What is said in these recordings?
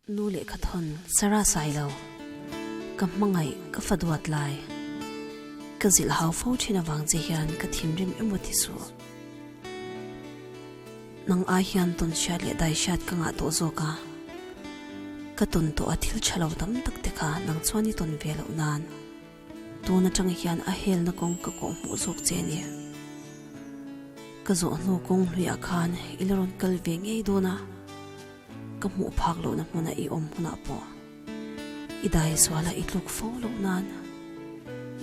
Nu lehkha thawn Sarah Sailo, Ka hmangaih ka fa duat lai, ka zilh hau fo thin avang che hian ka thinrim emaw ti suh. Nang ai hian tawn hriat leh dai hriat ka ngah tawh zawk a, ka tawn tawh a thil tha lo tam tak te kha nang chuan i tawn ve loh nan tun atang hian a helna kawng ka kawh hmuh zawk che a ni. Ka zawh hnu kawng hluiah khan i la rawn kal ve ngei dawn a. Ka hmuh phak lohna hmuna i awm hunah pawh i dai zuala i tluk fo loh nan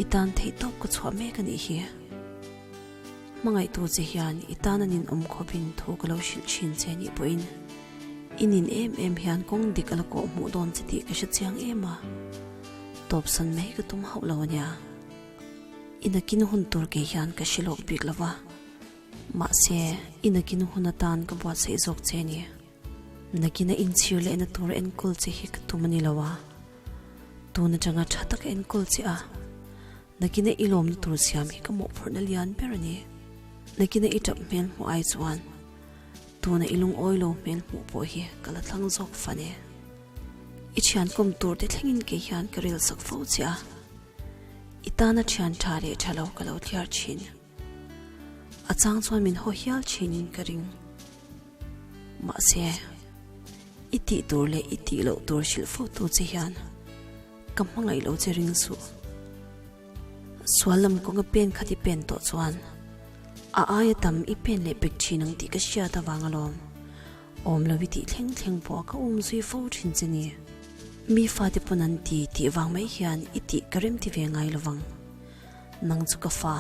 i tan theih tawp ka chhuah mek a nih hi. Hmangaihtu che hian i tan a ninawm khawpin thu ka lo hrilh thin che nih pawhin i nin em em hian kawng dik a la kawh hmuh dawn che tih ka hre chiang em a, tawpsan mai ka tum hauh lo a nia. I nakin hun tur kei hian ka hre lawk bik lo va. Mahse, i nakin hun atan ka buatsaih zawk che a ni. Nakina inchhir lehna tur enkawl che hi ka tum a ni lo a, tun atanga tha taka enkawl che a, nakina i lawmna tur siam hi ka mawhphurhna lian ber a ni. Nakina i tap hmel hmuh ai chuan tuna i lungawi lo hmel hmuh pawh hi ka la thlang zawk fan e. I thian kawm tur te thlengin kei hian ka rel sak fo che a, i tana thian tha leh tha lo ka lo thliar thin. A chang chuan min haw hial thinin ka ring. Mahse, i tih tur leh i tih loh tur hrilh fo tu che hian ka hmangaih lo che ring suh. Sual lam kawnga pen khat i pen tawh chuan a aia tam i pen leh pek thin ang tih ka hriat avang alawm. Awm lo i tih thleng thleng pawh ka um zui fo thin che ni. Mi fate pawn an ti tih vang mai hian i tih ka rem ti ve ngai lovang. Nang chu ka fa,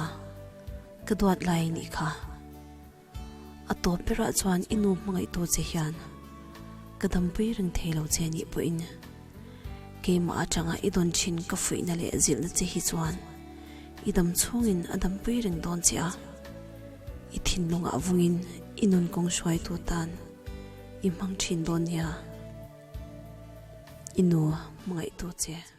ka duat lai i nih kha. A tawp berah chuan i nu hmangaihtu che hian ka dampui reng thei lo che nih pawhin keimah atanga i dawn thin ka fuihna leh zilhna che hi chuan i dam chhungin a dampui reng dawn che a, i thinlungah vungin i nun kawng hruaitu tan i hmang thin dawn nia. I nu hmangaihtu che.